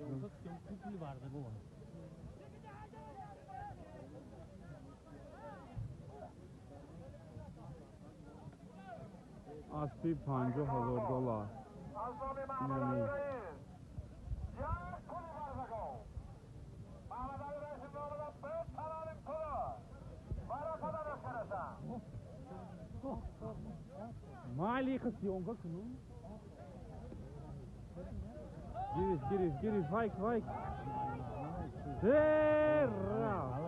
Съемка пули варзагова. Аспи 50 000 доллар. Аз номи Маҳмадали раис як пули варзагов, Маҳмадали раиси номида bir talonning puli. Баракада бошкарасан. Майли, иха съемка кунум. Гирифт, гирифт, гирифт, вайк, вайк. Ра!